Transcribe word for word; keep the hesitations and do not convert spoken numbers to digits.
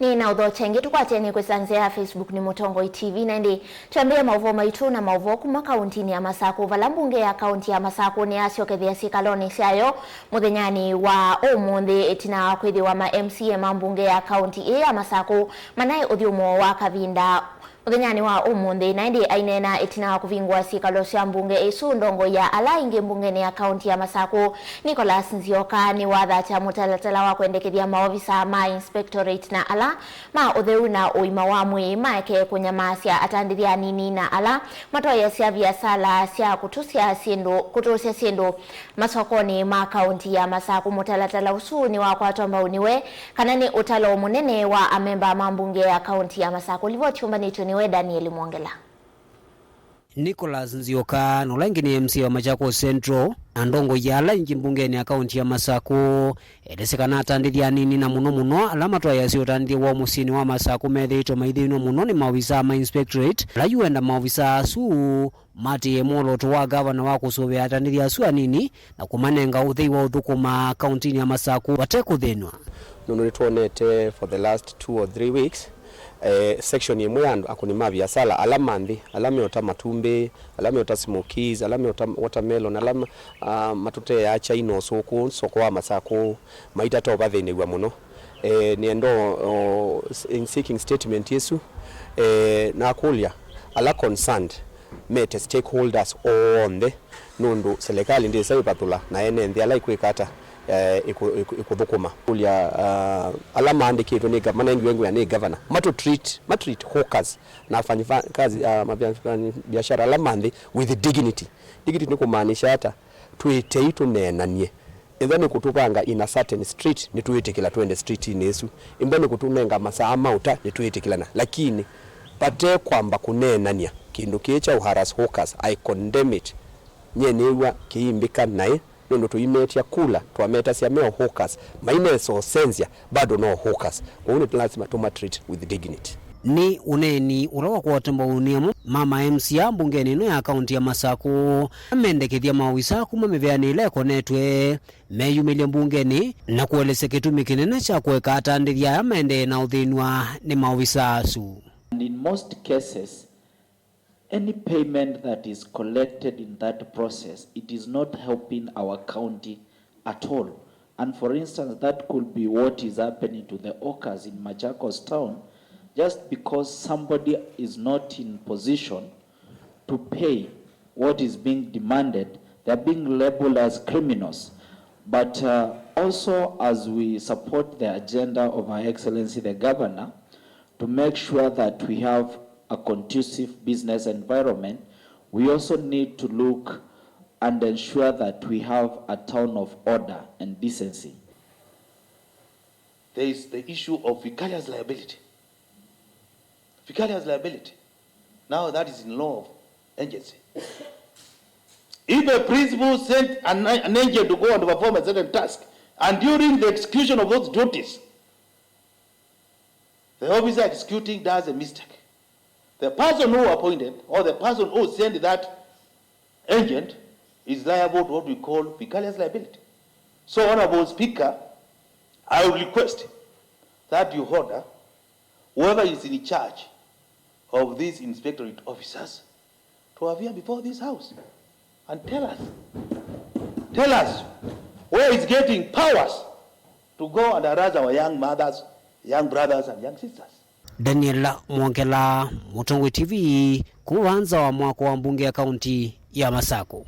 Nĩ na ũthokya ĩngĩ, tũkwateni kwĩsa nzĩa ya Facebook nĩ Mũtongoi T V, na ĩndĩ twambĩe maũvoo maitũ na maũvoo kuma kauntinĩ ya Masakũ, vala mbunge ya kaunti ya Masakũ nĩyasyokethĩa syĩkalonĩ syayo mũthenyanĩ wa ũmũnthĩ, ĩtina wa kwĩthĩwa ma M C A ma mbunge ya kaunti ĩĩ ya Masakũ manaĩ ũthyũmũo wa kavinda mũthenyanĩ wa ũmũnthĩ, na ĩndĩ aineena ĩtina wa kũvingũa syĩkalo sya mbunge ĩsu, ndongoi ya ala aingĩ mbungenĩ ya kaunti ya Masakũ, Nicholas Nzioka, nĩwathatya mũtalatala wa kwendekethya maovisa ma inspectorate na ala ma ũtheu na ũima wa mwĩĩ maeke kũnyamaasya atandĩthya anini na ala matwaĩasya viasala sya kũtũsya syĩndũ, kũtũsya syĩndũ masokonĩ ma kaunti ya Masakũ. Mũtalatala ũsu nĩwakwatwa mbau nĩwe, kana nĩ ũtalo mũnene wa amemba ma mbunge ya kaunti ya Masakũ. Livoti yũmbanĩtw'e nĩwe Daniel Mwongela. Nicholas Nzioka, na ũla ĩngĩ nĩ M C A wa Machakos Central, na ndongoi ya ala aingĩ mbungenĩ ya kaunti ya Masakũ, elesya kana atandĩthya anini na mũno mũno ala matwaĩasya ũtandĩthya wa mũsyĩnĩ wa Masakũ methĩĩtwe maithĩnw'a mũno nĩ maovisaa ma inspectorate, ala yu enda maovisaa asu matĩĩe mwolooto wa gavana wa kũsũvĩa atandĩthya asu anini na kũmanenga ũthei wa ũthũkũma kauntinĩ ya Masakũ vate kũthĩnw'a. Nũndũ nĩtwonete for the last two or three weeks, eh, section ĩmwe ya andũ, akũni ma viasala ala ma nthĩ, ala meũta matumbĩ, ala meũta smokies, ala meũta watermelon, ala ma-, ah, matũteaa chai na ũsũkũ soko wa Masakũ, maitata ũvathĩnĩw'a mũno. Eh, nĩenda o, o, in seeking statement ĩsu, eh, nakũlya ala concerned mete stakeholders onthe, nũndũ silikalĩ ndĩsa ĩvathũla na ene nthĩ ala ikwĩka ata, eh, ikũ-, ikũ-, ikũthũkũma. Kũlya, ah, ala maandĩkĩtwe nĩ gov-, manengiwe ngũya nĩ gavana, matũ treat, ma treat hawkers na wafanyikazi, ah, wafanya biashara ala ma nthĩ with dignity. Dignity nĩ kũmaanisha ata? Twĩtei tũneenanie. Ethĩwa nĩ kũtũvanga in a certain street, nĩtwĩtĩkĩla twende streetinĩ ĩsu. Ethĩwa nĩ kũtũnenga masaa ma ũta, nĩtwĩtĩkĩlana. Lakini vate kwamba kũneenany'a kĩndũ kĩĩ kya ũharass hawkers, I condemn it. Nyie nĩw'a kĩimbĩka naĩ, nũndũ tũimetya kula, twametasya me o hawkers, mainesa ũsenzya, bado no hawkers. Kwoou nĩ lazima tũma treat with dignity. Nĩ ũneeni ũla wakwata mbau nĩ amwe ma ma M C A mbungenĩ ĩno ya kaunti ya Masakũ, amendekethya maovisaa kuma mĩvĩanĩ ĩla ĩkonetwe meyumĩlye mbungenĩ na kũelesya kĩtumi kĩnene kya kũeka atandĩthya aya maendee na ũthĩnw'a nĩ maovisaa asu. And in most cases, any payment that is collected in that process, it is not helping our county at all. And for instance, that could be what is happening to the hawkers in Machakos town, just because somebody is not in position to pay what is being demanded, they are being labeled as criminals. But, uh, also, as we support the agenda of Her Excellency the Governor to make sure that we have a conducive business environment, we also need to look and ensure that we have a town of order and decency. There is the issue of vicarious liability. Vicarious liability. Now that is in law of agency. If a principal sent an, an agent to go and perform a certain task, and during the execution of those duties, the officer executing does a mistake, the person who appointed or the person who sent that agent is liable to what we call vicarious liability. So, Honorable Speaker, I will request that you order whoever is in charge of these inspectorate officers to appear before this house and tell us, tell us where is getting powers to go and harass our young mothers, young brothers and young sisters. Daniel Mwongela, Mũtongoi T V, kuma nza wa mwako wa mbunge ya kaunti ya Masakũ.